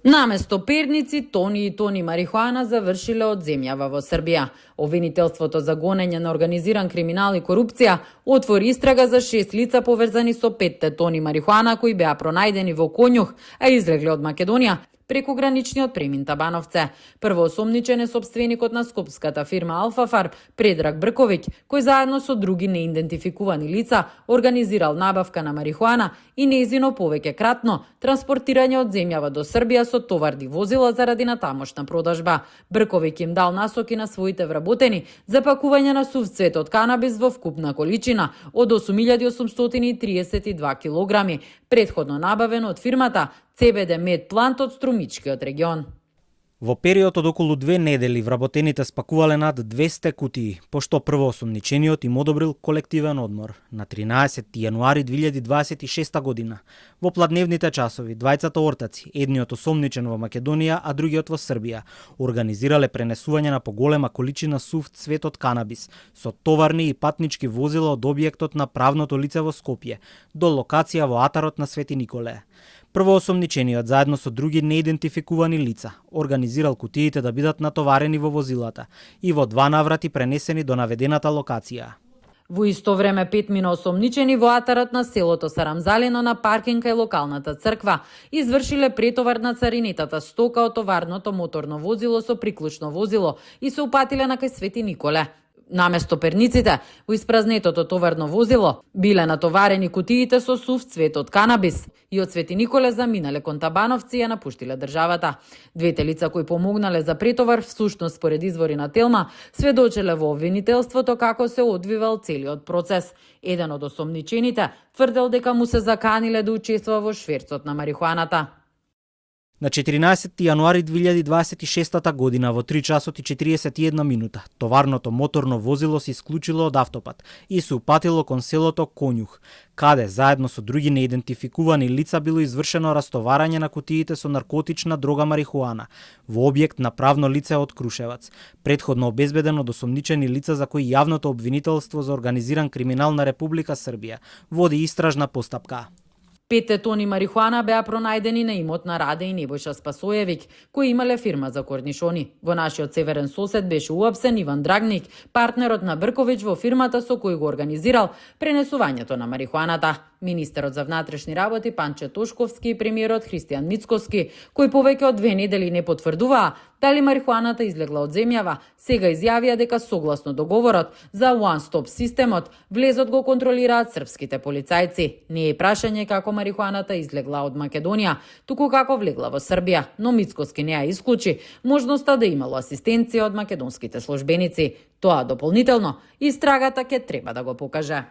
Наместо перници, тони и тони марихуана завршиле од земјава во Србија. Обвинителството за гонење на организиран криминал и корупција отвори истрага за 6 лица поврзани со 5 тони марихуана кои беа пронајдени во Конјух, а излегле од Македонија преку граничниот премин Табановце. Првоосомничен е сопственикот на скопската фирма Алфа Фарб, Предраг Брковиќ, кој заедно со други неидентификувани лица организирал набавка на марихуана и нејзино повеќе кратно транспортирање од земјава до Србија со товарни возила заради натамошна продажба. Брковиќ им дал насоки на своите вработени за пакување на сув цвет од канабис во вкупна количина од 8832 килограми, претходно набавено од фирмата CBD Med Plant од Струмичкиот регион. Во период од околу 2 недели вработените спакувале над 200 кутии, пошто првоосомничениот им одобрил колективен одмор. На 13 јануари 2026 година, во пладневните часови, двајцата ортаци, едниот осомничен во Македонија, а другиот во Србија, организирале пренесување на поголема количина сув цвет од канабис со товарни и патнички возила од објектот на правното лице во Скопје до локација во атарот на Свети Николе. Првоосомничениот заедно со други неидентификувани лица организирал кутиите да бидат натоварени во возилата и во 2 наврати пренесени до наведената локација. Во исто време 5 мина осомничени во атарот на селото Сарамзалино на паркинг кај локалната црква извршиле претовар на царинетата стока од товарното моторно возило со приклучно возило и се упатиле на кај Свети Николе. Наместо перниците, во испразнетото товарно возило биле натоварени кутиите со сув цвет од канабис и од Свети Николе заминале кон Табановци и ја напуштиле државата. Двете лица кои помогнале за претовар, всушност според извори на Телма, сведочеле во обвинителството како се одвивал целиот процес. Еден од осомничените тврдел дека му се заканиле да учествува во шверцот на марихуаната. На 14 јануари 2026 година во 3 часот и 41 минута товарното моторно возило се исклучило од автопат и се упатило кон селото Конјух, каде заедно со други неидентификувани лица било извршено растоварање на кутиите со наркотична дрога марихуана во објект на правно лице од Крушевац, претходно обезбедено од осомничени лица за кои јавното обвинителство за организиран криминал на Република Србија води истражна постапка. 5 тони марихуана беа пронајдени на имот на Раде и Небојша Спасоевиќ, кои имале фирма за корнишони. Во нашиот северен сосед беше уапсен Иван Драгник, партнерот на Брковиќ во фирмата со кој го организирал пренесувањето на марихуаната. Министерот за внатрешни работи Панче Тошковски и премиерот Христијан Мицкоски, кои повеќе од 2 недели не потврдуваа дали марихуаната излегла од земјава, сега изјавија дека согласно договорот за One Stop системот, влезот го контролираат српските полицајци. Не е прашање како марихуаната излегла од Македонија, туку како влегла во Србија, но Мицкоски не ја исклучи можноста да имало асистенција од македонските службеници. Тоа дополнително истрагата ќе треба да го покаже.